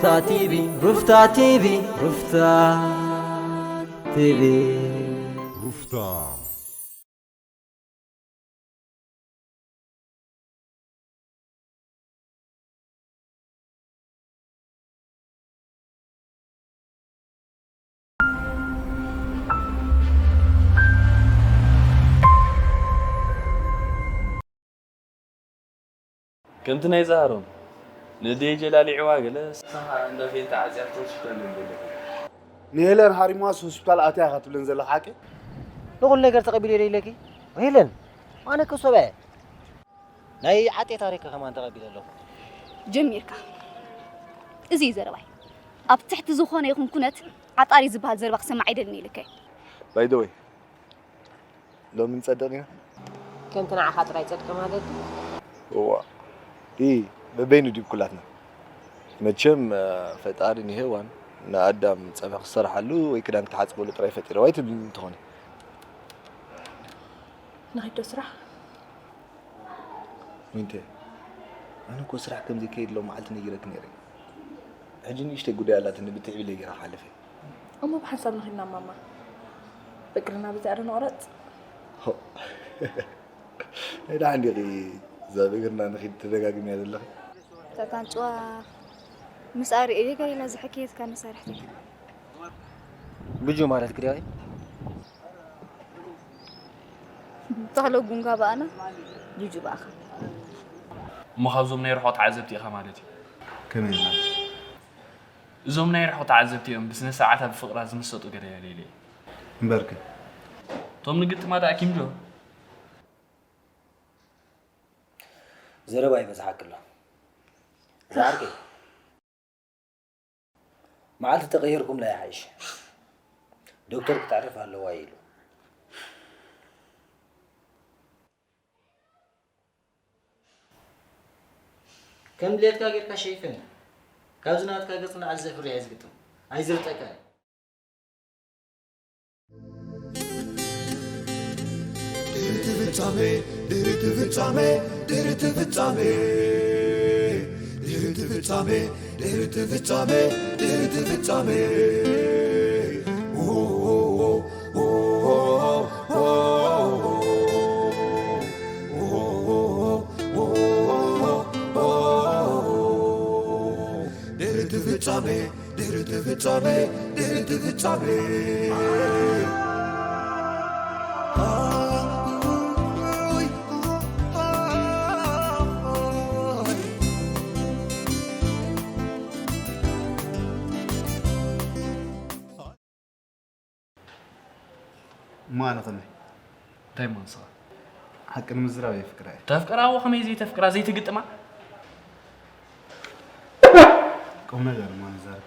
ሩፍታ ቲቪ፣ ሩፍታ ቲቪ፣ ሩፍታ ቲቪ። ሩፍታ። ከምቲ ናይ ዛሃሮም ንደይ ጀላሊዕዋ ገለ ንስኻ እንዳ ፌንታ ዓጽያቶ ሽፈን እንደለኹ። ንሄለን ሃሪማስ ሆስፒታል ኣትያ ኢኻ ትብለን ዘለኻ ሓቂ? ንኹሉ ነገር ተቐቢለ ኢለኪ? ሄለን፣ ኣነ እኮ ሰብኣየ ናይ ዓጤ ታሪክ ከማን ተቐቢለ ኣለኹ። ጀሚርካ። እዚ እዩ ዘረባይ። ኣብ ትሕቲ ዝኾነ ይኹን ኩነት ዓጣሪ ዝበሃል ዘረባ ክሰማዕ ኣይደልን ኢልከ። By the way፣ ሎሚ ንጸድቕ ኢና። ከምቲ ንዓኻ ጥራይ ጸድቂ ማለት ድዩ? እዋ። ኢ፣ በበይኑ ድዩ ኩላትና? መቸም፣ እ፣ ፈጣሪ ንሄዋን ንኣዳም ጸብሒ ክሰርሓሉ ወይ ክዳን ክትሓጽበሉ ጥራይ ፈጢርዋ ኣይትብልን እንተኾነ። ንኺድ ዶ ስራሕ? ዊንቴ፣ ኣነ እኮ ስራሕ ከም ዘይከይድ ሎም መዓልቲ ነጊረኪ ነይረ። ሕጂ ንእሽተይ ጉዳይ ኣላትኒ ብትዕ ኢለ ገይረ ክሓልፍ እየ። እሞ ብሓንሳብ ንኺድና ማማ። ብእግርና ብዚኣ ዶ ንቑረጽ? ሆ። ናይ ደሓን ዲኺ እዛ ብእግርና ንኺድ ትደጋግምያ ዘለኺ? እታ ካንጭዋ ምስ ኣርእየ ገለ ኢላ ዝሕክየትካ መሳርሕቲ። ብጁ ማለት ግዳይ? ተኽለ ጉንጋ በኣና፣ ጁጁ በኣኻ። እሞ ካብዞም ናይ ርሑቕ ተዓዘብቲ ኢኻ ማለት እዩ? ከመይ ማለት? እዞም ናይ ርሑቕ ተዓዘብቲ እዮም ብስነ ስርዓት ኣብ ፍቕራ ዝምሰጡ ገለ ገለ ኢለ እየ። እምበርከ? እቶም ንግጥማ ደኣ ኪም ጆ? ዘረባ ይበዝሓኪ ኣሎ። እዛ ዓርከይ። መዓልቲ ተቐይርኩምላ ይሓይሽ። ዶክተር ክተዕርፍ ኣለዋ ኢሉ። ከም ድሌትካ ጌርካ ሸይፈኒ። ካብዚ ናትካ ገጽ ንላዕሊ ዘፍሪ እየ ዝግጥም። ኣይዘብጠካ እየ። ድሕርቲ ፍጻሜ፣ ድሕርቲ ፍጻሜ፣ ድሕርቲ ፍጻሜ፣ ድሕርቲ ፍጻሜ፣ ድሕርቲ ፍጻሜ፣ ድሕርቲ ፍጻሜ። ድሕርቲ ፍጻሜ፣ ድሕርቲ ፍጻሜ፣ ድሕርቲ ፍጻሜ። እሞ ኣነ ከመይ? እንታይ እሞ ንስኻ? ሓቂ ንምዝራብ የፍቅራ እየ። ተፍቅራ እሞ ከመይ ዘይተፍቅራ ዘይትግጥማ? ቁም ነገር እሞ ንዛረብ።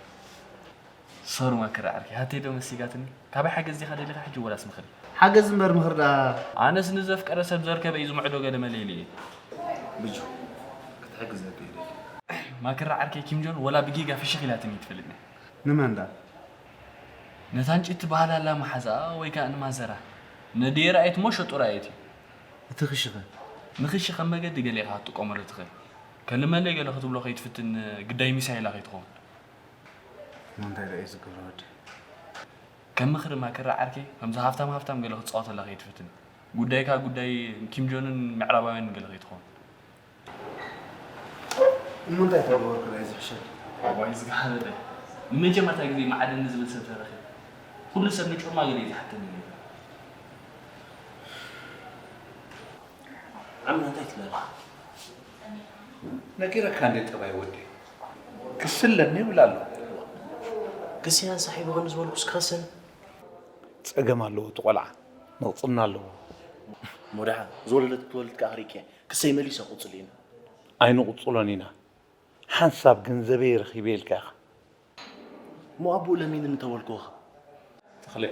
ሶሪ ማክር ዓርከይ፣ ሃተይ ዶ መሲጋትኒ? ካበይ ሓገዝ ዲኻ ደሊኻ ሕጂ ወላስ ምኽሪ? ሓገዝ እምበር ምኽሪ ደኣ። ኣነስ ንዘፍቀረ ሰብ ዘርከበ እዩ ዝምዕዶ ገለ መለ ኢለ እየ። ብጁ፣ ክትሕግዘካ ይደሊ። ማክር ዓርከይ ኪም ጆን ወላ ብጌጋ ፍሽኽ ኢላትኒ ትፈልጥኒ። ንመን ደኣ? ነታ ኣንጭቲ በሃላላ መሓዛኣ ወይ ከኣ ንማዘራ። ነድየ ረኣየት እሞ ሸጡ ረኣየት እዩ። እቲ ክሽኸ? ንኽሺ ከም መገዲ ገለ ኢኻ ክትጥቀመሉ ትኽእል። ከልመለይ ገለ ክትብሎ ከይትፍትን ግዳይ ሚሳይላ ከይትኸውን። እሞ እንታይ ደኣ እዩ ዝገብሮ ወዲ? ከም ምኽሪ ማክራ ዓርከይ፣ ከምዚ ሃፍታም ሃፍታም ገለ ክትጻወተላ ከይትፍትን። ጉዳይካ ጉዳይ ኪም ጆንን ምዕራባውያንን ገለ ከይትኸውን። እሞ እንታይ ተገበርኩ ናይ ዝሕሸል? እዋይ ዝገሃበጠ። ንመጀመርታ ግዜ መዓደኒ ዝብል ሰብ ተረኺቡ። ኩሉ ሰብ ንጮማ ገለ እዩ ዝሓተኒ ነይሩ። ዓምና እንታይ ትብለና? ነጊረካ እንዴ ጠባይ ወዲ። ክስለኒ ይብል ኣሎ። ክስያን ሳሒቡ ከም ዝበልኩስ ክኸሰኒ? ጸገም ኣለዎ እቲ ቆልዓ። ንቕጽልና ኣለዎ። እሞ ደሓን ዝወለደት ክትወልድ ከኣ ክሪእኪ እየ። ክሰይ መሊሰ ክቕጽል ኢና። ኣይንቕጽሎን ኢና። ሓንሳብ ገንዘበይ ረኺበ ኢልካ ኢኻ። እሞ ኣቦኡ ለሚንኒ እንተበልኩኻ? ተኽለ፣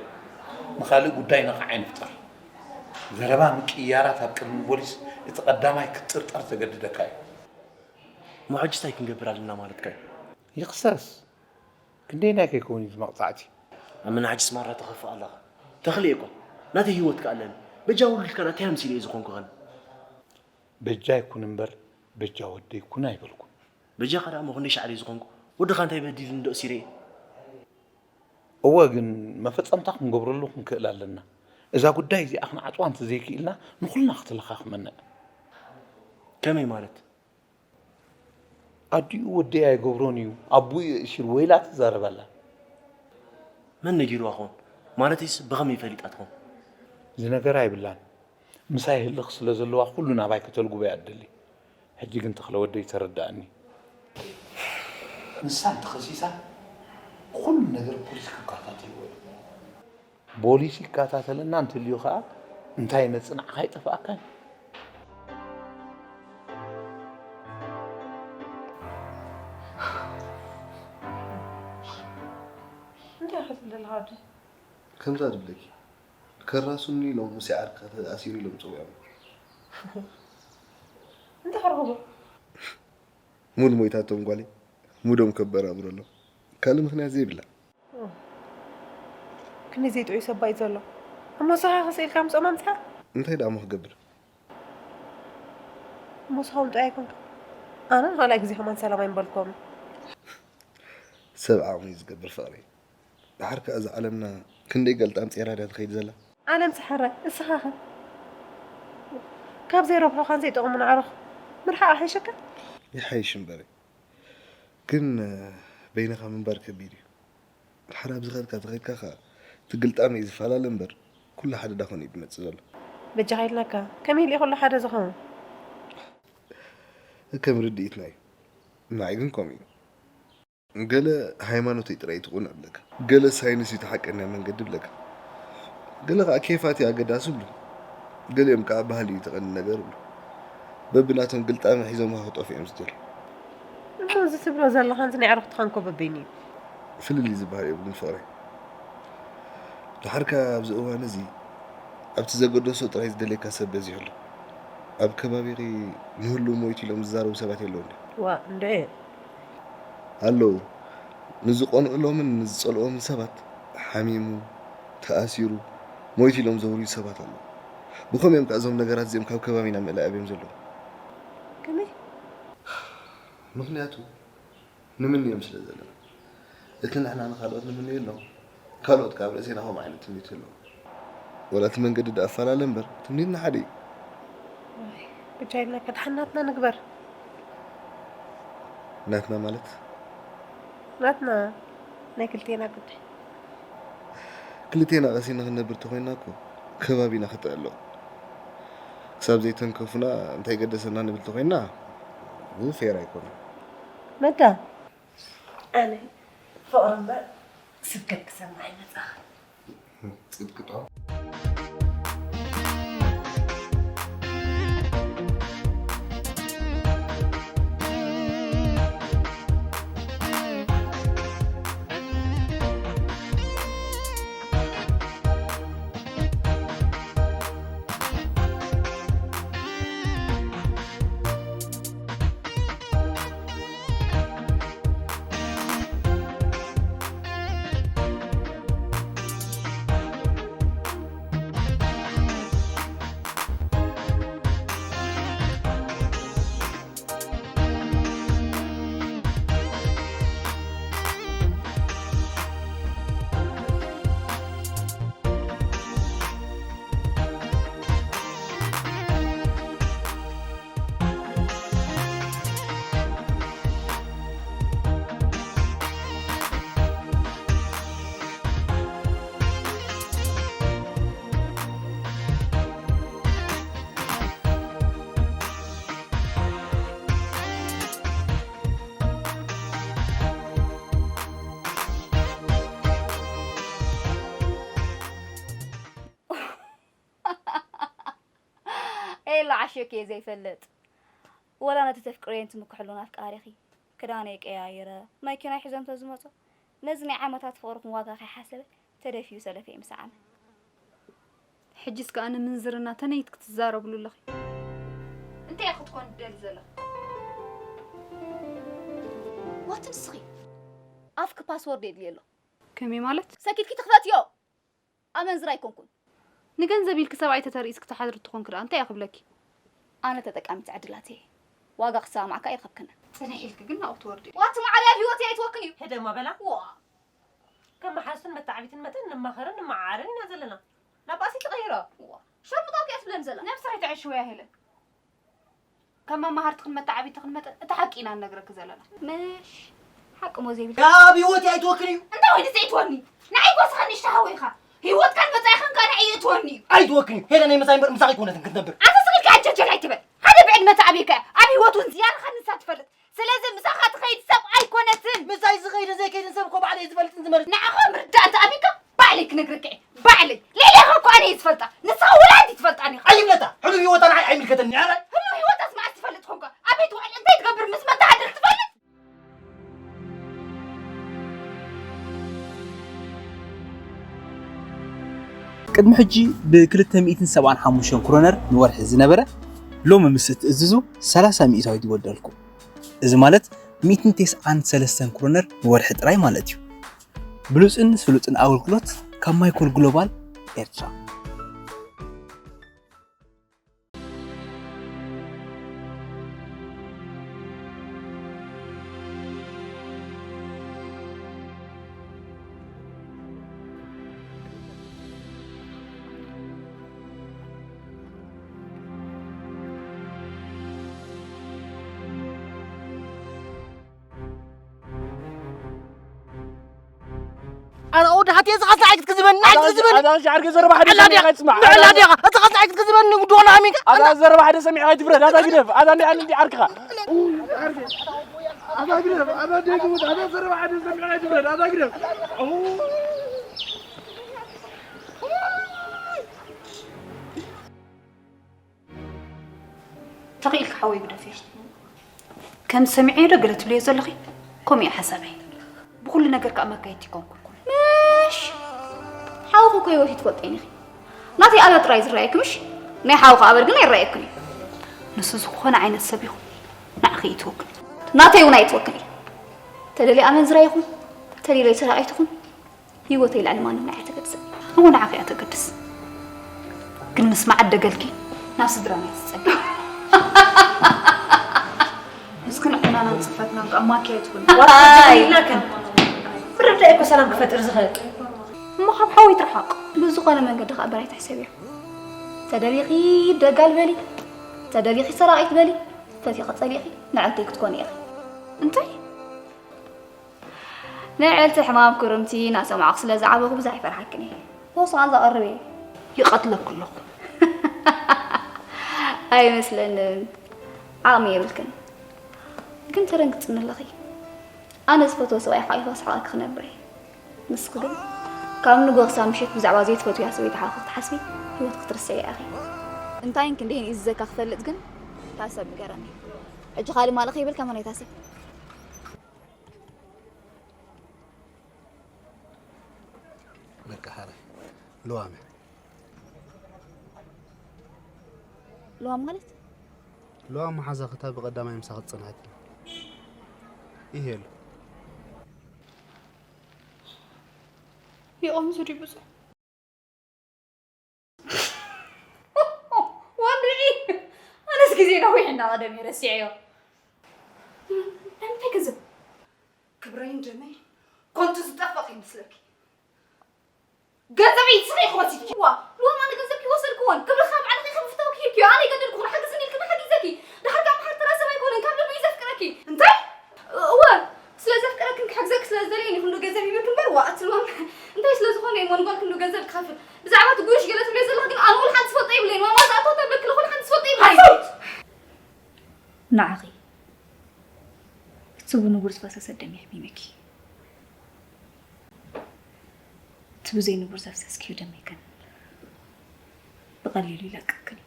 ንኻልእ ጉዳይ ነኻዕ ኣይንፍጠር። ዘረባ ምቅይያራት ኣብ ቅድሚ ፖሊስ እቲ ቀዳማይ ክትጥርጠር ዘገድደካ እዩ። እሞ ሕጂ እንታይ ክንገብር ኣለና ማለትካ እዩ? ይኽሰስ። ክንደየናይ ከይከውን እዩ እቲ መቕጻዕቲ? ኣመና ሕጂስ ማራ ትኸፍእ ኣለኻ። ተኽለ እኮ ናተይ ህይወት ከ ኣለኒ። በጃ ውሉድካ እንታይ ኣምሲለ እየ ዝኾንኩ ኸን? በጃ ይኩን እምበር በጃ ወደይ ኩን ኣይበልኩን። በጃኻ ደኣ እሞ ክንደይ ሻዕሪ ዝኾንኩ? ወድኻ እንታይ በዲሉ እንዶ እሲረ እየ? እወ ግን መፈጸምታ ክንገብረሉ ክንክእል ኣለና። እዛ ጉዳይ እዚኣ ክንዓጽዋ እንተዘይክኢልና ንኹልና ክትለኻኽመና እያ። ከመይ ማለት? ኣዲኡ ወደይ ኣይገብሮን እዩ ኣቦኡ የእሲሩ ወይ ኢላ ትዛረብ ኣላ። መን ነጊርዋ ኾን? ማለተይስ ብኸመይ ፈሊጣ ትኾን? ዝነገራ የብላን። ምሳይ ህልኽ ስለ ዘለዋ ኩሉ ናባይ ከተልጉቦ እያ ትደሊ። ሕጂ ግን ተኽለ ወደይ ተረድኣኒ። ንሳ እንተኸሲሳ ኩሉ ነገር ፖሊስ ክከታተልዎ እዩ። ቦሊስ ይከታተለና እንተልዩ ኸኣ እንታይ ይመጽእ ንዓኻ ኣይጠፍኣካን። እንታይ ክትብል ዘለኻ ወዲ? ከምዛ ትብለኪ ከራሱኒ ኢሎም ሙሴ ዓርካ ተኣሲሩ ኢሎም ፀዊዖም። እንታይ ክረኽቦ? ሙድ ሞይታቶም ጓለይ ሙዶም ከበራብረሎም ካልእ ምኽንያት ዘይብላ። ክንደይ ዘይጥዑይ ሰባ እዩ ዘሎ። እሞ ንስኻ ክስኢልካ ምስኦም ኣምፅኻ? እንታይ ደኣ እሞ ክገብር? እሞ ንስኻ እውን ጥዑይ ኣይኮንካ። ኣነ ንኻልኣይ ግዜ ከማን ሰላም ኣይምበልክዎምን። ሰብ ዓቕሙ እዩ ዝገብር ፍቕረይ። ደሓር ከኣ እዛ ዓለምና ክንደይ ገልጣም ጼራ ድያ ትኸይድ ዘላ? ዓለም ሰሓራይ እስኻኸ? ካብ ዘይረብሑኻን ዘይጠቕሙን ኣዕሩኽ ምርሓቕ ኣይሓይሸካን? ይሓይሽ እምበሪ። ግን በይንኻ ምንባር ከቢድ እዩ። ድሓር ኣብዚ ኸድካ ተኸድካ ኸኣ እቲ ግልጣመይ ዝፈላለ እምበር ኩሉ ሓደ ዳኾን እዩ ዝመጽእ ዘሎ። በጃኻ ኢልናካ ከመይ ኢሉ እዩ ኩሉ ሓደ ዝኸውን? ከም ርድኢትና እዩ። ንዓይ ግን ከምኡ እዩ። ገለ ሃይማኖተይ ጥራይ እዩ እቲ ቅኑዕ ይብለካ፣ ገለ ሳይንስ እዩ እቲ ሓቀኛ መንገዲ ይብለካ፣ ገለ ከኣ ኬፋት እዩ ኣገዳሲ ይብሉ፣ ገሊኦም ከኣ ባህሊ እዩ እቲ ቀንዲ ነገር ይብሉ። በብናቶም ግልጣመ ሒዞምኻ ክጠፍኡ እዮም ዝደልዩ። እሞ እዚ ትብሎ ዘለኻን እዚ ናይ ኣዕሩኽትኻን እኮ በበይኑ እዩ። ፍልልይ ዝበሃል የብሉን ፍቕረይ። ደሓር ከኣ ኣብዚ እዋን እዚ ኣብቲ ዘገደሶ ጥራይ ዝደልየካ ሰብ በዚሑ ኣሎ። ኣብ ከባቢኺ ንህሉው ሞይቱ ኢሎም ዝዛረቡ ሰባት የለውን ድዮም? ዋእ እንድዒ። ኣለዉ። ንዝቐንኡሎምን ንዝጸልኦምን ሰባት ሓሚሙ፣ ተኣሲሩ፣ ሞይቱ ኢሎም ዘውርዩ ሰባት ኣለዉ። ብኸምኡ እዮም ከኣ እዞም ነገራት እዚኦም ካብ ከባቢና ምእላይ ኣብዮም ዘለዉ። ከመይ? ምኽንያቱ ንምንዮም ስለ ዘለና። እቲ ንሕና ንኻልኦት ንምንየሎም ካልኦት ከኣ ኣብ ርእሴና ከምኡ ዓይነት ትምኒት ይህልዎም። ወላ እቲ መንገዲ ደኣ ኣፈላለ እምበር ትምኒትና ሓደ እዩ። ብቻ ኢልና ከድሓን ናትና ንግበር። ናትና ማለት? ናትና ናይ ክልቴና ጉዳይ። ክልቴና ቀሲና ክንነብር ተኾይንና እኮ ከባቢና ክጥዕሎ። ክሳብ ዘይተንከፉና እንታይ ገደሰና ንብል ተኾይንና እዚ ፌር ኣይኮነን። መዳ ኣነ ፍቕሪ እምበር ስብከት ክሰምዕ ኣይመጻእኹን። ጽድቂ ዶ? ኤላ ዓሽዮኪ እየ ዘይፈልጥ። ወላ ነቲ ተፍቅርየን ትምክሕሉን ኣፍቃሪኺ ክዳነይ ቀያይረ መኪናይ ሒዞ እንተዝመጾ ነዚ ናይ ዓመታት ፍቕርኹም ዋጋ ከይሓሰበ ተደፊኡ ሰለፈይ ምሰዓመ። ሕጂስ ከኣ ንምንዝርና ተነይት ክትዛረብሉ ኣለኺ። እንታይ ክትኮን ትደሊ ዘለኺ? ዋት ንስኺ ኣፍኪ ፓስወርድ የድልዮ ኣሎ። ከመይ ማለት? ሰኪትኪ ትኽፈትዮ። ኣመንዝራ ኣይኮንኩን። ንገንዘብ ኢልኪ ሰብኣይ ተተርእይስ ክትሓድሪ ትኾንኪ ደኣ እንታይ እየ ክብለኪ? ኣነ ተጠቃሚት ዕድላት እየ። ዋጋ ክሰማማዕካ ይረኸብክና። ጽንሕ ኢልኪ ግን ናብኡ ትወርዲ። ዋቲ ማዕረ ኣብ ህይወት ኣይትወክን እዩ። ህደማ በላ። ዋ። ከም መሓዝትን መተዓቢትን መጠን ንማኸርን ንመዓርን ኢና ዘለና። ናብ ባእሲ ትቐይሮ። ዋ። ሸርሙጣ እኮ እያ ትብለን ዘላ። ነብስኺ ተዕሽወያ ሄለን። ከም መማህርትኽን መተዓቢትኽን መጠን እቲ ሓቂ ኢና ንነግረኪ ዘለና። ምሽ ሓቂ ሞ ዘይብልኪ። ኣብ ህይወት ኣይትወክን እዩ። እንታይ ወይ ዘይትወኒ? ንዓይ ጎስኻ ንሽታ ሃወይኻ። ህይወትካን መጻኢኻን ከኣ ንዓይ እትወኒ እዩ። ኣይትወክን እዩ። ሄለን ናይ መጻኢ እምበር ምሳኺ ኣይኮነትን ክትነብር። ኣንተ ስቕ ኢልካ ዓጀልጀል ኣይትበል። ሓደ ብዕድመ ተዓቢካ ኣብ ህይወት እውን ዝያዳኻ ንሳ ትፈልጥ። ስለዚ ምሳኻ ትኸይድ ሰብ ኣይኮነትን። ምሳይ ዝኸይድን ዘይከይድን ሰብ እኮ ባዕለይ ዝፈልጥን ዝመርጽ። ንዓኻ ምርዳእ እንተ ኣቢካ ባዕለይ ክነግረካ እየ። ባዕለይ። ልዕሌኻ እኮ ኣነ እየ ዝፈልጣ። ንስኻ ወላ ሓንቲ ትፈልጣን ኢኻ። ኣይብለታ። ሕሉፍ ህይወታ ንዓይ ኣይምልከተኒ። ኣረ። ህሉው ህይወታስ መዓስ ትፈልጥ ኮንካ? ኣበይ ትውዕል? እንታይ ትገብር? ምስ መን ትሓድር ትፈልጥ? ቅድሚ ሕጂ ብ ክልተ ሚእትን ሰብዓን ሓሙሽተን ክሮነር ንወርሒ ዝነበረ፣ ሎሚ ምስ እትእዝዙ ሰላሳ ሚእታዊት ይወደልኩም። እዚ ማለት ሚእትን ተስዓን ሰለስተን ክሮነር ንወርሒ ጥራይ ማለት እዩ። ብሉጽን ስሉጥን ኣገልግሎት ካብ ማይኮል ግሎባል ኤርትራ። ኣነ ወዲ ሓትየ፣ እዚ ኸስዓይ ክትክዝበኒ፣ ኣታ፣ ኣታ፣ ኣታ፣ ሻዕር ገዘር ባሕሪ ኣላ ሰሚዕኻ ዲኻ፣ ትስማዕ። ኣላ ዲኻ፣ እቲ ኸስዓይ ክትክዝበኒ፣ ጉድ ኾነ ኣሚንካ። ኣታ፣ ዘረባ ሓደ ሰሚዕኻ ኣይትፍረድ፣ ኣታ ግደፍ፣ ኣታ እንዲ፣ ኣነ እንዲ ዓርክኻ። ኣታ ግደፍ፣ ኣታ ደጉ፣ ኣታ ዘረባ ሓደ ሰሚዕኻ ኣይትፍረድ፣ ኣታ ግደፍ። ተኽኢልካ ሓወይ ግደፍዮ። ከም ዝሰሚዐዮ ዶ ገለ ትብልዮ ዘለኺ? ከምኡ እዩ ሓሳበይ። ብኹሉ ነገር ከኣ መካየድቲ ይኮንኩልኩም። ምሽ! ሓውኺ እኮ ህይወት ይትፈልጠይን ኢኺ። ናተይ ኣላ ጥራይ ዝረኣየኪ ምሽ? ናይ ሓውኺ ኣበር ግን ኣይረኣየክን እዩ። ንሱ ዝኾነ ዓይነት ሰብ ይኹን ንዓኺ እዩ ትወክል። ናተይ እውን ኣይትወክል እዩ። ተደልየ ኣመንዝራ ይኹን፣ ተደልየ ሰራቒት ይኹን፣ ህይወተይ ልዕሊ ማንም ንዓይ ተገድሰኒ። እሞ ንዓኺ እያ ተገድስ። ግን ምስ መዓደገልኪ ናብ ስድራና ትጸጊ። ምስክን ዕናናን ጽፈትናን ከኣ ማኪያ ትኹን። ዋላ ኣይ። ኢላክን። ብርዳእ እኮ ሰላም ክፈጥር ዝኽእል። እሞ ካብ ሓወይ ትርሓቕ። ብዝኾነ መንገዲ ከኣ በራይ ትሕሰብዮ። ተደሊኺ ደጋል በሊ። ተደሊኺ ሰራቒት በሊ። ፈቲኺ ጸሊእኺ ንዕልተይ ክትኮኒ ኢኺ። እንታይ? ንዕልቲ ሕማም ክርምቲ እናሰማዕኹ ስለ ዝዓበኹ ብዙሕ ኣይፈርሓክን እየ። ሆስፒታል ዘቐርብ እየ። ይቐትለኩ ኣለኹ። ኣይመስለንን። ዓቕሚ የብልክን። ግን ተደንግጽኒ ኣለኺ። ኣነ ዝፈትዎ ሰብኣይ ሓቒፈ ክስሕቐኪ ክነብር እየ። ንስኺ ግን ካብ ንግሆ ክሳብ ምሸት ብዛዕባ ዘይትፈትውያ ሰበይቲ ሓውኺ ክትሓስቢ ህይወት ክትርስዕያ ኢኺ። እንታይን ክንደይን እዩ ዝዘካ ክፈልጥ ግን እታ ሰብ ንገረኒ። ሕጂ ካልእ ማለኺ ይብል ከመን ኣይታ ሰብ። በቃ ሓራይ። ልዋም እያ። ልዋም ማለት? ልዋም መሓዛኺ እታ ብቐዳማይ ምሳኺ ዝጸንሐት እያ። ይሄሉ። ይቐምሱ ድዩ ብዙሕ? ወንድዒ! ኣነስ ግዜ ነዊሕ እናቐደም እየ ረሲዐዮ። ንምንታይ ገንዘብ? ክብረይን ደመይን ኮንቱ ዝጠፍእ ከይመስለኪ። ገንዘበይ ንስኺ ኢኺ ወሲድኪ። ዋ፣ ሎሚ ኣነ ገንዘብኪ ወሰድክዎን። ክብርኺ ኣብ ባዕልኺ ከም ፍታውኪ ሂብክዮ። ኣነ ኣይገደድኩኽን፣ ሓግዝኒ ኢልክኒ ሓጊዘኪ። ድሓር ካብ ምሓር ተራ ሰብ ኣይኮነን፣ ካብ ልቢ እዩ ዘፍቅረኪ። እንታይ? እወ፣ ስለ ዘፍቅረክን ክሕግዘኪ ስለ ዝደለየን እዩ ክንዱ ገንዘብ ሂበኪ እምበር፣ ዋ፣ ኣቲ ሎሚ እንታይ ስለ ዝኾነ እዩ ሞንጎል ክንዱ ገንዘብ ክኸፍል? ብዛዕባ እቲ ጉርሽ ገለ ትብልዮ ዘለኺ ግን ኣነ ወላ ሓንቲ ዝፈልጦ የብለይን። ማማ ዝኣተወት ኣብ ለክለ ወላ ሓንቲ ዝፈልጦ የብለይን። ሓሶት! ንዓኺ እቲ ብንቡር ዝፈሰሰ ደም የሕሚመኪ። እቲ ብዘይ ንቡር ዘፍሰስክዮ ደመይ ግን ብቐሊሉ ይለቅቅን እዩ።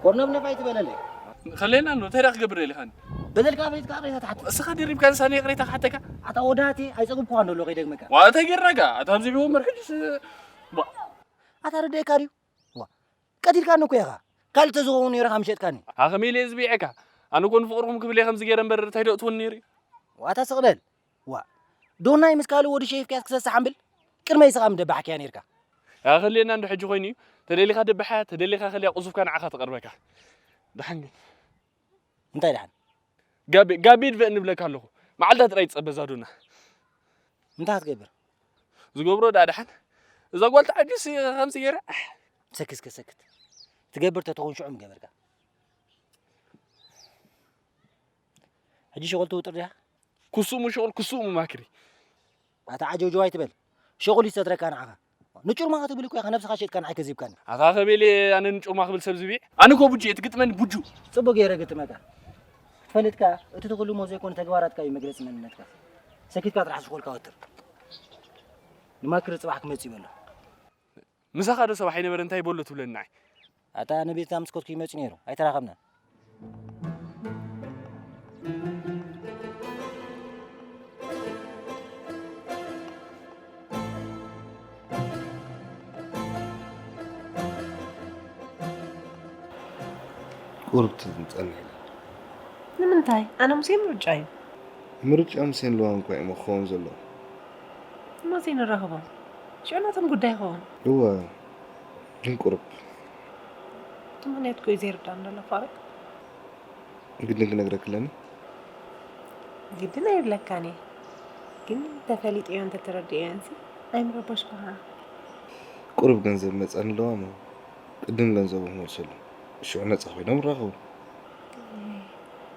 ቆርነፍነፍ ኣይትበለለይ። ከለና ኣሎ፣ እንታይ ደኣ ክገብር ደሊኻኒ? በደልካ ፈሊጥካ ይቕሬታ ትሓትት። እስኻ ደሪብካ ንሳኒ ይቕሬታ ክሓተካ? ኣታ ወዳእቲ ኣይጸግብኩኻን ደሎ ከይደግመካ። ዋ፣ እንታይ ጌርናካ? ኣታ ኣብዚ ብወንበር ሕጅስ፣ ዋ። ኣታ ርድኤካ ድዩ? ዋ። ቀቲልካኒ እኮ ኢኻ። ካልእ ተዝኸውን ነይሩ ኢኻ ምሸጥካኒ። ኣኸመይ ኢለ እየ ዝብይዐካ? ኣነ እኮ ንፍቕርኹም ክብል እየ ከምዚ ገይረ እምበር እንታይ ዶ እትውን ነይሩ እዩ? ዋታ ስቕ በል። ዋ። ዶናይ ምስ ካልእ ወዲ ሸይፍካስ ክሰስሕ ኣምብል? ቅድመይ ስቓ ምደባሕክያ ነይርካ። ኣኸልየና እንዶ ሕጂ ኮይኑ እዩ። ተደሊኻ ደባሕያ፣ ተደሊኻ ከልያ ቁዙፍካ ንዓኻ ትቐርበካ። ደሓን ግን። እንታይ ደሓን? ጋቤ፣ ጋቤ ድበ እንብለካ ኣለኹ። መዓልታ ጥራይ ትጸበ እዛ ዶና። እንታይ ክትገብር? ዝገብሮ ደኣ ደሓን። እዛ ጓል ተዓዲስ ከምዚ ገይረ። ሰክት እስከ ሰክት። ትገብር ተትኸውን ሽዑ ምገበርካ። ሕጂ ሸቆል ትውጥር ዲኻ? ክሱሙ ሸቆል ክሱሙ ማክሪ። ኣታ ዓጀውጀው ኣይትበል። ሸቁል ይሰትረካ ንዓኻ። ንጩርማ ክትብል እኮ ኢኻ ነብስኻ ሸጥካ ንዓይ ከዚብካኒ። ኣታ ኸቤሌ ኣነ ንጩርማ ክብል ሰብ ዝብዕ። ኣነ እኮ ቡጁ እየ ትግጥመኒ ቡጁ። ጽቡቅ ገይረ ግጥመካ። ክትፈልጥ ከኣ እቲ ትኽልሞ ዘይኮነ ተግባራትካ እዩ መግለጺ መንነትካ። ሰኪትካ ጥራሕ ሽኮልካ ወጥር። ንማክሪ ጽባሕ ክመጽእ ይበሎ። ምሳኻ ዶ ሰባሕ ይነበረ እንታይ ይበሎ ትብለኒ ንዓይ? ኣታ ንቤትና ምስ ከድኩ ይመጽእ ነይሩ። ኣይተራኸብናን። ቁሩብ ትንጸኒ ኢለ። ንምንታይ? ኣነ ሙሴ ምርጫ እዩ። ምርጫ ሙሴን ለዋን እኳ እዮም ክኸውን ዘለዎ። ሙሴ ንራኸቦም። ሽዑ ናቶም ጉዳይ ይኸውን። እወ፣ ግን ቁሩብ። እቲ ምኽንያት እኮ እዩ ዘይርዳእኒ ዘሎ ፋሩቅ። ግድን ክነግረክለኒ? ግድን ኣይብለካን እየ። ግን ተፈሊጥዮ እንተተረዲእዮንሲ ኣይምረበሽኩኻ። ቁሩብ ገንዘብ መጸኒ ኣለዋ እሞ ቅድም ገንዘቡ ክመልሰሉ። ሽዑ ነጻ ኮይኖም ይራኸቡ።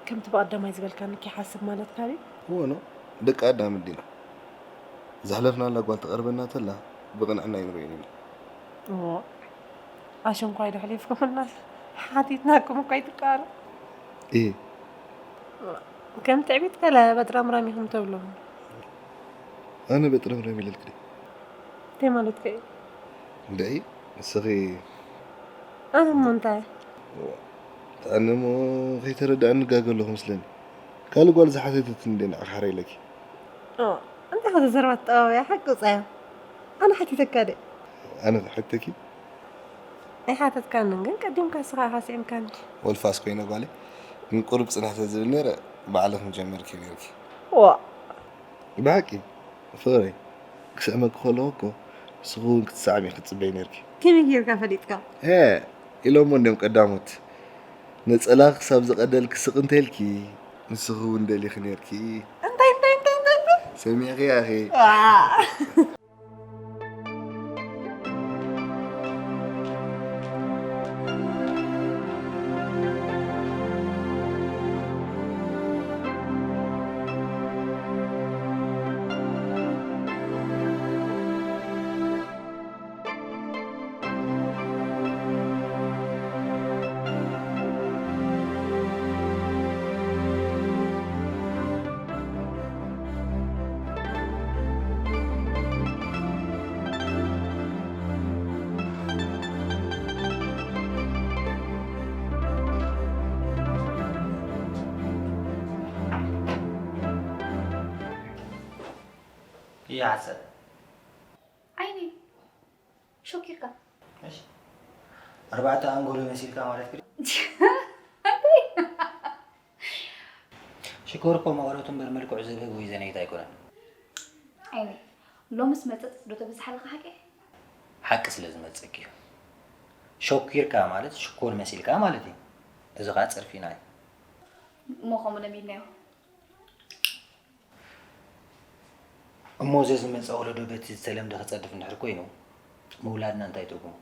ከምቲ ብቐዳማይ ዝበልካኒ ከይሓስብ ማለትካ ድዩ? እወ ኖ፣ ደቂ ኣዳም እንዲና። ዘሕለፍናላ ጓል ትቐርበና ተላ ብቕንዕና ኣይንርእዮን ኢና። እሞ ኣሸንኳይ ዶ ኣሕሊፍኩምልና ሓቲትናኩም እኮ ኣይትከኣሉ። እየ። ከም ትዕቢት ገለ በጥራምራም ኢኹም ተብሉ። ኣነ በጥራምራም ኢለልክ ድየ? እንታይ ማለትካ እዩ? እንድዒ፣ ንስኺ ኣነ እሞ እንታይ? ኣነ እሞ ከይተረድኣኒ ጋገ ኣለኹ ምስለኒ። ካልእ ጓል ዝሓተተትኒ እንድየ ንዓኺ ሓረ ኢለኪ። ኦ፣ እንታይ ኸ ዘረባ ትጠባበያ? ሓቂ ውጻያ። ኣነ ሓቲተካ ድየ? ኣነ ክሓተኪ? ኣይሓተትካንን፣ ግን ቀዲምካ ንስኻ ኢኻ ስዒምካኒ። ወልፋስ ኮይነ ጓለይ፣ ግን ቁሩብ ጽንሕ ተዝብል ነይረ፣ ባዕልኺ ምጀመርኪ ነይርኪ። ዋ። ብሓቂ፣ ፍቕረይ፣ ክስዕመኪ ከለኹ እኮ፣ ንስኺ እውን ክትሰዓሚ ክትጽበዪ ነይርኪ። ከመይ ጌርካ ፈሊጥካ? እ፣ ኢሎሞ እንድዮም ቀዳሞት። ነጸላ ክሳብ ዝቐደልኪ ስቕ እንተኢልኪ፣ ንስኺ እውን ደሊኺ ነይርኪ። እንታይ፣ እንታይ፣ እንታይ፣ እንታይ፣ እንታይ? ሰሚዕኺ ኢኺ። ዋ። ይሓሰብ። ዓይኒ ሾኪርካ። እሺ። ኣርባዕተ ኣንጎሎ መሲልካ ማለት ግን ሽኮር እኮ መቐረቱ እምበር መልክዑ ዘብህግ ወይ ዘነይት ኣይኮነን። ዓይኒ ሎምስ መጸጽ ዶ ተበዝሓልካ ሓቂ? ሓቂ ስለ ዝመጸኪ እዩ። ሾኪርካ ማለት ሽኮር መሲልካ ማለት እዩ። እዚ ኸዓ ጽርፊና እዩ። እሞ ከምኡ ለሚድናዮ። እሞ እዚ ዝመጽእ ወለዶ በቲ ዝተለምደ ክጸድፍ እንድሕር ኮይኑ ምውላድና እንታይ ትርጉሙ?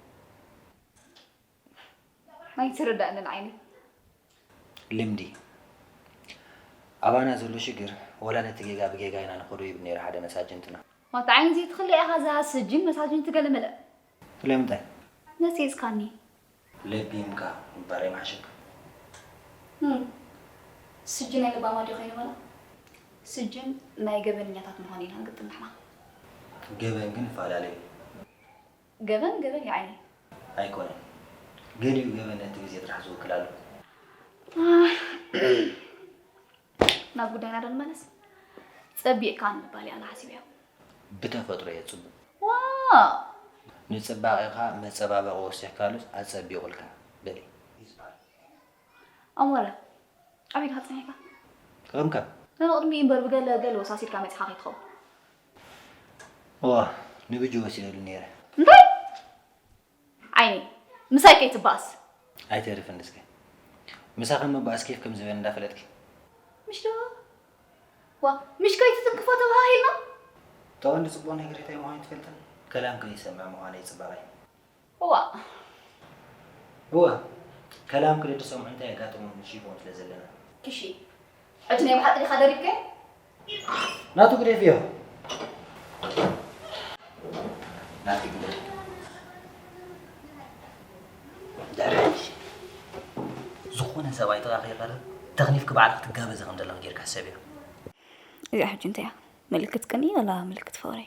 ኣይትርዳእንን ዓይኒ። ልምዲ። ኣባና ዘሎ ሽግር ወላ ነቲ ጌጋ ብጌጋ ኢና ንኸዶ ይብል ነይሩ ሓደ መሳጅንትና። ዋታ ዓይኒ ዘይትኽልእ ኢኻ እዛ ስጅን መሳጅን ትገለመለ። ስለምንታይ? መሲጽካኒ። ለቢምካ ምባል ኣይምሓሸካ? እም፣ ስጅን ናይ ለባማ ድዩ ኮይኑ በላ? ስጅን ናይ ገበነኛታት ምዃኑ ኢና ንግጥም ንሕና። ገበን ግን ይፈላለ እዩ። ገበን ገበን እዩ ዓይኒ። ኣይኮነን። ገሊኡ ገበን ነቲ ግዜ ጥራሕ ዝውክል ኣሎ። ኣህ፣ ናብ ጉዳይና ዶ ንመለስ? ጸቢቕካ ንምባል እየ ኣነ ሓሲበዮ። ብተፈጥሮ እየ ጽቡቕ። ዋ! ንጽባቐኻ መጸባበቒ ወሲኽካሉስ ኣጸቢቑልካ። በሊ። ኣሞረ፣ ኣበይ ኢኻ ጸኒሕካ? ከም ከም። ንቕድሚ እምበር ብገለ ገለ ወሳሲድካ መጺኻ ከይትኸውን። እዋ፣ ንብጁ ወሲደሉ ነይረ። እንታይ? ዓይኒ፣ ምሳይ ከይትባእስ። ኣይተርፍን እስከ። ምሳኺ ምባእስ ኬፍ ከም ዝበኒ እንዳፈለጥኪ። ምሽ ዶ? ዋ፣ ምሽ ከይትትንክፎ ተባሂልና? ተቐንዲ ጽቡቕ ነገር እንታይ ምዃኑ ትፈልጥን? ከላም ከይሰምዕ ምዃነይ ጽባቐይ። እዋ። እዋ፣ ከላም ክልተ ሰምዑ እንታይ የጋጥሞም ንሺፎን ስለ ዘለና። ክሺ፣ ሕጂ ናይ ብሓቂ ዲኻ ደሪብካዮ? ናቱ ግደፍዮ። ናቱ ግደፍ። ድሕሪ ሕጂ ዝኾነ ሰብኣይ ጥቓ ከይቐርብ ተኽሊፍኪ ባዕልኺ ትጋበዚ ከም ዘለኺ ጌርካ ሕሰብዮ። እዚኣ ሕጂ እንታይ እያ? ምልክት ቅንኢ ወላ ምልክት ፍቕሪ?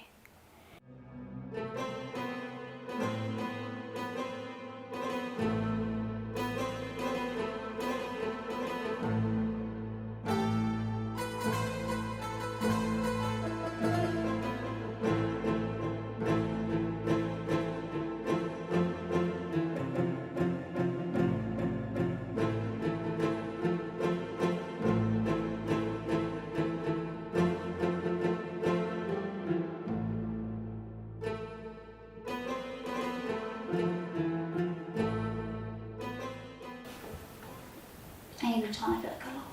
ኣየ ብቻ ናፊቐካ ኣለኹ።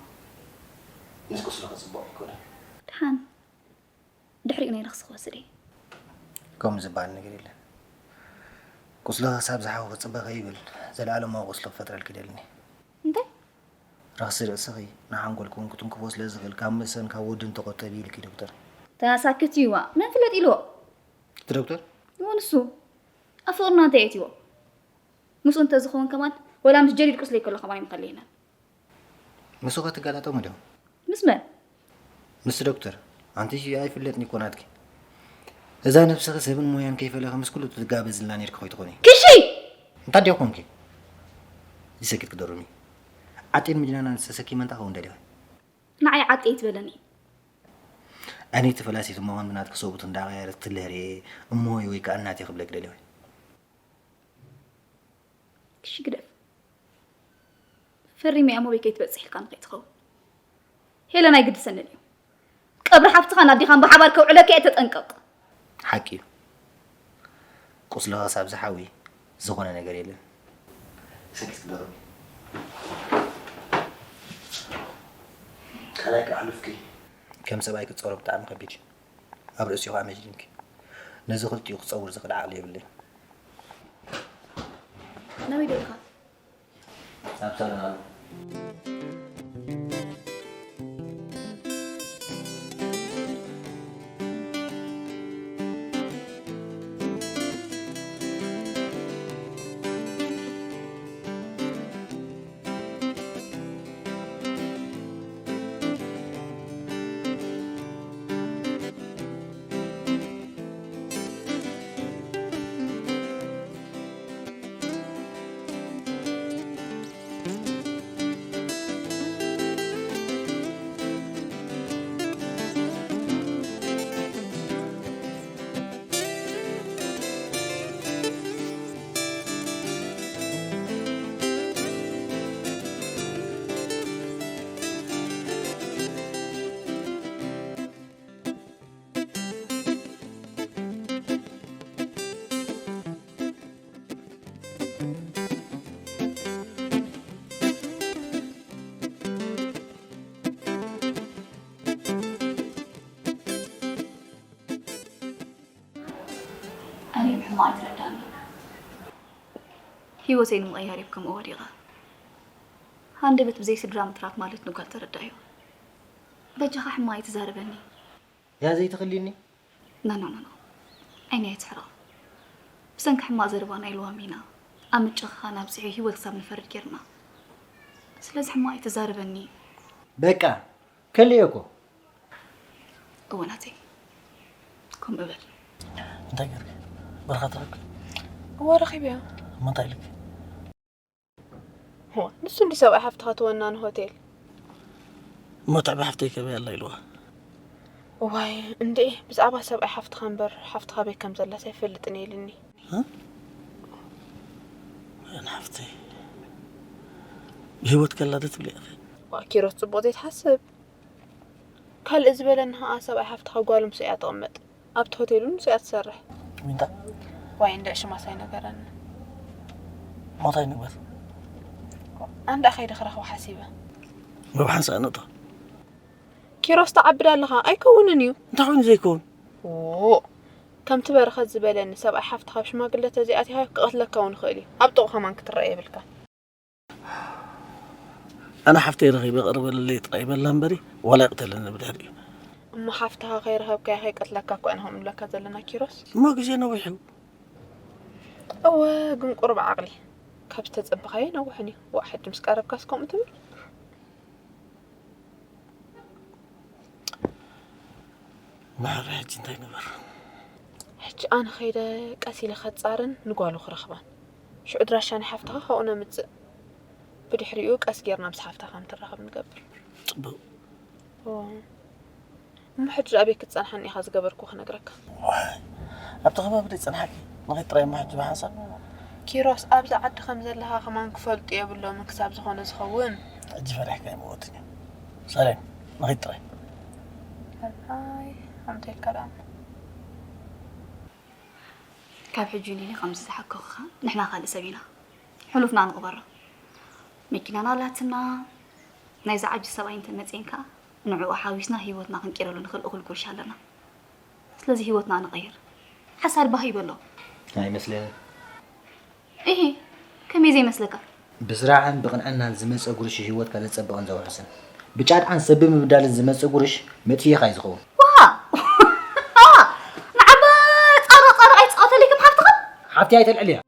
ምስ ቁስልኺ ጽቡቕ ኣይኮነን። ደሓን ድሕሪኡ ነይረ ክሲ ክወስድ እየ። ከምኡ ዝበሃል ነገር የለን። ቁስልኺ ክሳብ ዝሓዊ ክጽበ ከይብል ዘለኣለማዊ ቁስሊ ክፈጥረልኪ ይደልኒ። እንታይ? ረኽሲ ርእስኺ ንሓንጎልኪ እውን ክትንክፎ ስለ ዝኽእል ካብ መሰን ካብ ወድን ተቖጠቢ ኢልኪ ዶክተር። ተሳክት እዩዋ። መን ፍለጥ ኢልዎ? እቲ ዶክተር? እዎ ንሱ። ኣብ ፍቕርና እንታይ የእትይዎ? ምስኡ እንተዝኸውን ከማን ወላ ምስ ጀሊል ቁስለይ ከሎ ከማን ኣይምኸለየናን። ምስኡ ከ ትጋጣጠሙ ዶ? ምስ መን? ምስ ዶክተር። ኣንቲ ኣይፍለጥን እኮ ናትኪ። እዛ ነብስኺ ሰብን ሞያን ከይፈለኺ ምስ ኩሉ ትጋበዝልና ነይርኪ ኮይትኾኒ። ክሺ! እንታይ ዲኹምኪ? ይሰኪት ክደሩሚ። ዓጤን ምጅናና ንዝተሰኪመ እንታ ኸውን ደሊኻ? ንዓይ ዓጤ ኣይትበለኒ። ኣነይ ተፈላሲት እሞ ከም ናትኪ ሰብኡት እንዳቐየረት ትልህርየ እሞይ ወይ ከኣ እናቴ ክብለኪ ደሊኹ። ክሺ ግደፍ። ፈሪመ እያ ሞቤ ከይትበጽሕ ኢልካ ንኸይትኸውን። ሄለን ኣይግድሰንን እዩ። ቀብሪ ሓፍትኻን ኣዴኻን ብሓባር ከውዕለካ እየ፣ ተጠንቀቕ። ሓቂ እዩ። ቁስሊ ክሳብ ዝሓዊ ዝኾነ ነገር የለን። ሰኪት ክደርቢ። ካልኣይ ክኣልፍኪ። ከም ሰብኣይ ክትጸሮ ብጣዕሚ ከቢድ እዩ። ኣብ ርእሲኡ ኸኣ መጅኒንኪ። ነዚ ክልቲኡ ክጸውር ዝኽእል ዓቕሊ የብለይን። ናበይ ደሊኻ? ኣብ ሳሎን ኣሎ። ኣነ ብሕማቕ ኣይትረዳእኒ። ህይወተይ ንምቕያር እየ ከምኡ ወዲቐ። ሃንደበት ብዘይ ስድራ ምትራፍ ማለት ንጓል ተረዳእዮ። በጃኻ ሕማቕ ኣይትዛረበኒ። ያ ዘይትኽልኒ? ኖ፣ ኖ፣ ኖ፣ ኖ። ዓይኒ ኣይትሕረቕ። ብሰንኪ ሕማቕ ዘረባ ናይ ልዋም ኢና ኣብ ምጭኽኻን ኣብጺሑ ህይወት ክሳብ ንፈርድ ጌርና። ስለዚ ሕማቕ ኣይትዛረበኒ። በቃ፣ ከልየ እኮ። እወ ናተይ። ከምኡ በል። እንታይ ጌርኪ? በርኻ ትረኪ? እወ ረኺበያ። እሞ እንታይ ኢልኪ? ሆ፣ ንሱ እንዲ ሰብኣይ ሓፍትኻ ትወና ንሆቴል። እሞ ትዕቢ ሓፍተይ ከበይ ኣላ ኢልዋ? እዋይ እንዴ፣ ብዛዕባ ሰብኣይ ሓፍትኻ እምበር ሓፍትኻ ቤት ከም ዘላስ ኣይፈልጥን እየ ኢልኒ። እ? ወይን ሓፍተይ፣ ብህይወት ከላ ዶ ትብሊ ኢኺ? ዋ ኪሮስ፣ ጽቡቕ ዘይትሓስብ። ካልእ ዝበለኒ ኸኣ ሰብኣይ ሓፍትኻ ጓሉ ምስኡ እያ ትቕመጥ። ኣብቲ ሆቴል እውን ምስኡ እያ ትሰርሕ። ዊንታ? ዋይ እንድዒ ሽማስ ኣይነገረኒ። ሞት ኣይንግበር። ኣንዳ ከይደ ክረኽቦ ሓሲበ። መብሓን ሰኣነቶ። ኪሮስ ትዓብድ ኣለኻ። ኣይከውንን እዩ። እንታይ ኮይኑ ዘይከውን? ዎ፣ ከምቲ በረኸት ዝበለኒ ሰብኣይ ሓፍትኻ ኣብ ሽማግለ ተዘይኣቲኻዮ ክቐትለካ እውን ይኽእል እዩ። ኣብ ጥቕኡ ከማን ክትረአ የብልካ። ኣነ ሓፍተይ ረኺበ ቅርበለለይ ጥራይ በላ እምበሪ ዋላ ይቕተለኒ ብድሕሪኡ። እሞ ሓፍትኻ ከይረኸብካያ ከይቀትለካ እኮ ኢና ከምኡ ንብለካ ዘለና ኪሮስ። እሞ ግዜ ነዊሕ እዩ። እወ፣ ግን ቁሩብ ዓቕሊ ካብ ዝተጸበኻዮ ኣይነውሕን እዩ። ዋእ ሕጂ ምስ ቀረብካስ ከምኡ ትብል? ማዕረ ሕጂ እንታይ ንግበር? ሕጂ ኣነ ኸይደ ቀስ ኢለ ከጻርን ንጓሉ ክረኽባን። ሽዑ ድራሻ ናይ ሓፍትኻ ካብኡ ነምጽእ። ብድሕሪኡ ቀስ ጌርና ምስ ሓፍትኻ ከም ትራኸብ ንገብር። ጽቡቕ። ኦ። እሞ ሕጂ ኣበይ ክትጸንሓኒ ኢኻ ዝገበርኩ ክነግረካ? ዋይ፣ ኣብቲ ከባቢ ደይ ጸንሓኪ? ንኸይድ ጥራይ እሞ ሕጂ ብሓንሳብ። ኪሮስ፣ ኣብዚ ዓዲ ከም ዘለኻ ከማን ክፈልጡ የብሎምን ክሳብ ዝኾነ ዝኸውን። ሕጂ ፈሪሕካ ኣይመወትን እዩ። ሰሌን፣ ንኸይድ ጥራይ። ኣይ፣ ከምዚ ኢልካ ደኣ። ካብ ሕጂ ንኢሊ ከምዚ ዝሓከኹኻ፣ ንሕና ካልእ ሰብ ኢና። ሕሉፍና ንቕበሮ። መኪናና ኣላትና፣ ናይዛ ዓዲ ሰብኣይ እንተመጽኤን ከኣ፣ ንዕኡ ሓዊስና ህይወትና ክንቅይረሉ ንኽእል እኹል ጉርሻ ኣለና። ስለዚ ህይወትና ንቐይር። ሓሳድ ባህ ይበሎ። ኣይመስለንን። እሂ፣ ከመይ ዘይመስለካ? ብስራሕን ብቕንዕናን ዝመጸ ጉርሽ ህይወትካ ዘጸብቕን ዘውሕስን። ብጫድዓን ሰብ ብምብዳልን ዝመጽእ ጉርሽ መጥፍኢኻ እዩ ዝኸውን። ዋ! ንዓባ ጻሮ ጻሮ ኣይትጻወተለይ ከም ሓፍትኻ? ሓፍቲ ኣይተልዕልያ።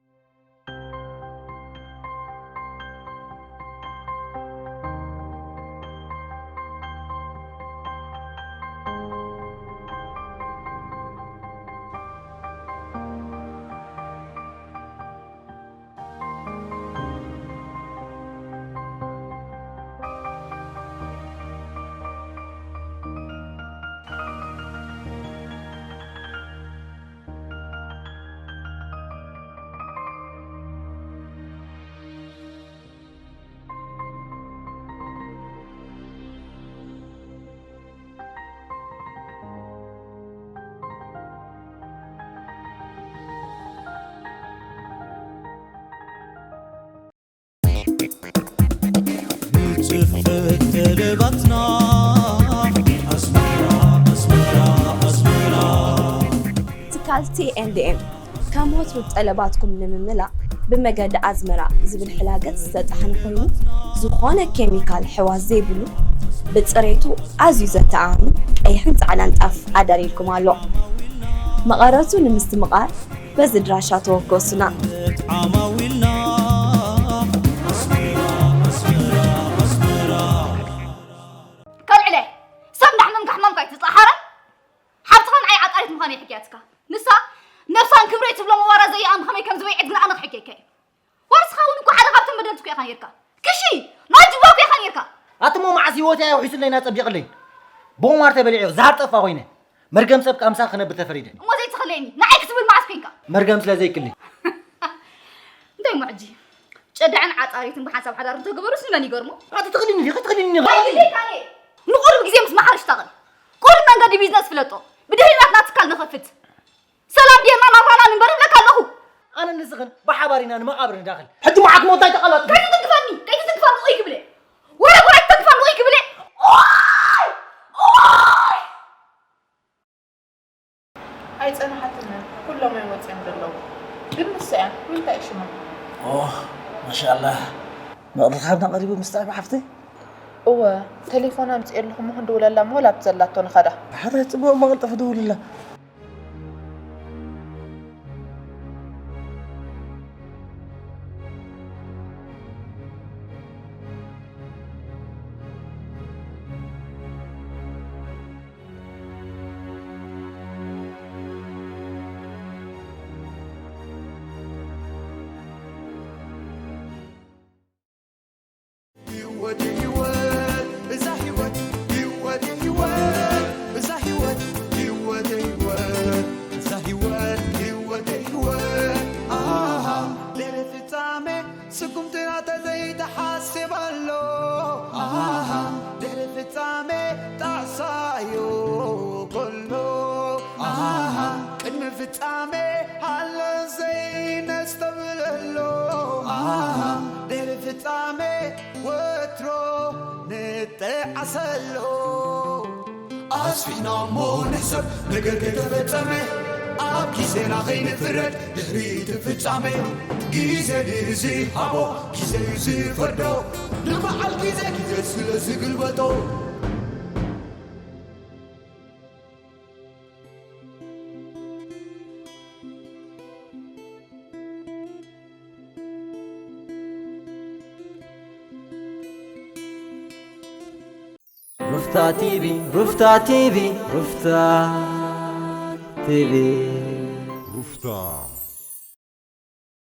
ንጽፈት ጠለባትና ኣስመራ ኣስመራ ኣስመራ። ትካል ቲ ኤን ዲ ኤም ከም ወትሩ ጠለባትኩም ንምምላእ ብመገዲ ኣዝመራ ዝብል ሕላገት ዝተጣሕነ ኮይኑ፣ ዝኾነ ኬሚካል ሕዋስ ዘይብሉ፣ ብጽሬቱ ኣዝዩ ዘተኣማምን ቀይሕን ጻዕዳን ጣፍ ኣዳልይልኩም ኣሎ። መቐረቱ ንምስትምቓር በዚ ድራሻ ተወከሱና። ዓማዊልና ኣስመራ ኣስመራ ኣስመራ። ከልዕለ ሰብ እንዳሕመምካ ሕማምካ ኣይትጻሓረ። ሓብትኻ ንዓይ ዓጣሪት ምዃነይ ሕክያትካ። ንሳ ነብሳን ክብረይ ትብሎ መዋራ ዘይኣም ከመይ ከም ዝበይዐት ግን ኣነ ክሕክየካ እየ። ዋርስኻ እውን እኮ ሓደ ካብቶም በደልቲ እኮ ኢኻ ነይርካ። ክሺ ናይ ጅባ እኮ ኢኻ ነይርካ። ኣቲ እሞ መዓስ ህይወተይ ኣውሒሱለይን ኣጸቢቕለይን? ብቑማር ተበሊዐዮ ዝሃር ጠፋ ኮይነ። መርገም ሰብ ከኣ ምሳኺ ክነብር ተፈሪደ። እሞ ዘይትኽለየኒ ንዓይ ክትብል መዓስ ኮንካ? መርገም ስለ ዘይክልኒ። እንታይ እሞ ሕጂ? ጨዳዕን ዓጻሪትን ብሓንሳብ ሓዳር እንተገበሩስ ንመን ይገርሞ? ኣቲ ትኽልኒ ዲኺ? ትኽልኒ ዲኺ? ኣይግዴካን እየ። ንቑሩብ ግዜ ምስ መሓርሽ ታቐል። ቁሩብ መንገዲ ቢዝነስ ፍለጦ። ብድሕሪ ናትና ትካል ንኸፍት። ሰላም ድየና ናብራና ንንበር እብለካ ኣለኹ። ኣነ ንስኽን ብሓባር ኢና ንመቓብር ንዳኸል። ሕጂ መዓት ሞት ኣይተቓላጥፊ። ከይትትንክፈኒ፣ ከይትትንክፈኒ ኡይ ክብለ። ወረ ወረ ኣይትተንክፈኒ ኡይ ክብለ። ኦይ! ኦይ! ኣይጸንሓትንን፣ ኩሎም እዮም ወጺኦም ዘለዉ። ግን ንሳ እያ፣ ዊንታ እዩ ሽማ። ኦ፣ ማሻኣላህ። መቕርትኻ ኣብና ቀሪቡ ምስታ ብሓፍተይ? እወ፣ ቴሌፎን ኣምጽኤ ኣለኹ እሞ ክንድውለላ እሞ ወላ ኣብቲ ዘላቶ ንኸዳ። ሓደ ጽቡቕ እሞ ቀልጠፍ ደውልላ። ህይወት ህይወት እዛ ህይወት ወትሮ ንጠዓሰሎ ኣስፊሕና እሞ ንሕሰብ ነገር ከይተፈጸመ ኣብ ግዜና ከይንፍረድ ድሕሪ እቲ ፍጻሜ ግዜ ድዩ ዝሃቦ ግዜ እዩ ዝፈርዶ ንበዓል ግዜ ግዜ ስለ ዝግልበጦ ሩፍታ ቲቪ ሩፍታ ቲቪ ሩፍታ ቲቪ ሩፍታ